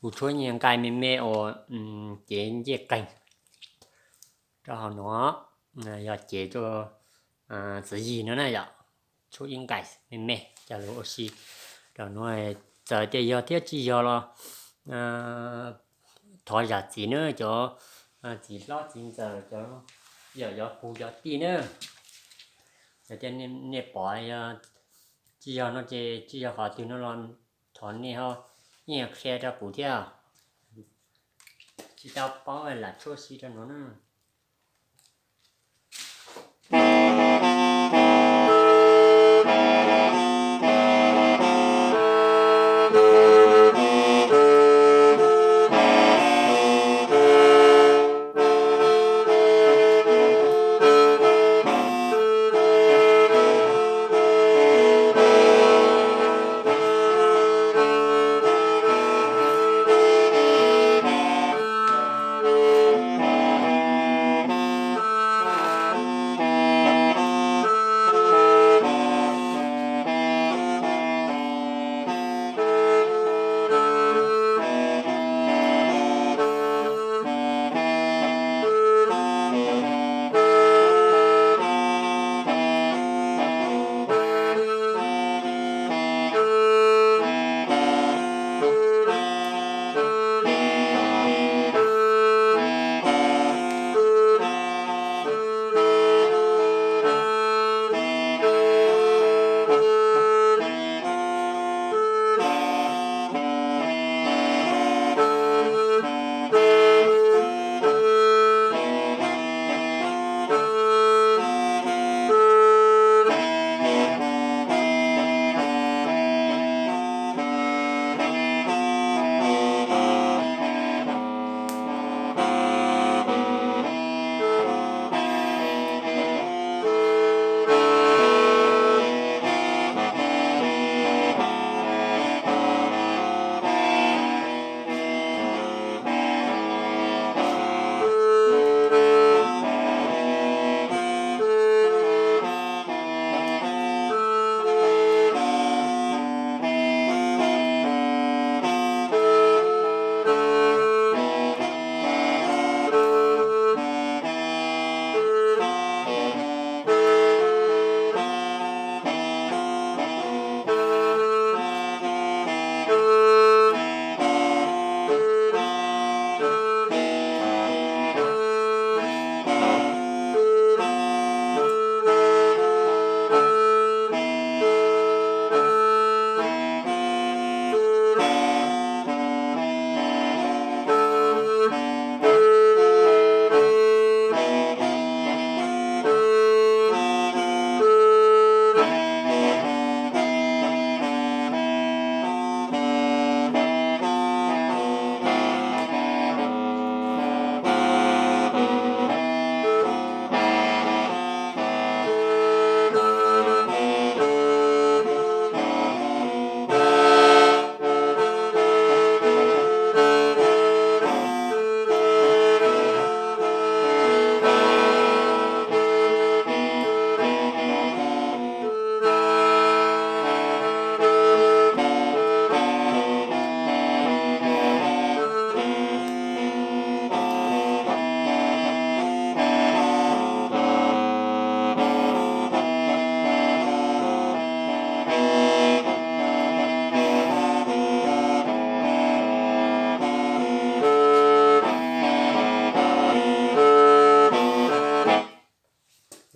Kuv tshuab nyiaj nqaij me me uas cev ncej qeeg rau hauv no, yog cev rau txiv yig no na yom. Tshuab ib nqaij me me coj lug ua si rau no, txawm tias yog thiab tsis yog los thov zam txim na cov txiv hlob txiv ntxawm, cov yawm yov pug cov tij na. Yog tias nej pom yog tsis yog no ces tsis yog qhov twg no los thov nej ho yeej qhia rau kuv thiab. Tsis tau paub lam tshuab si rau no na.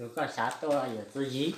Yog koj xav tuaj yawm txiv yig,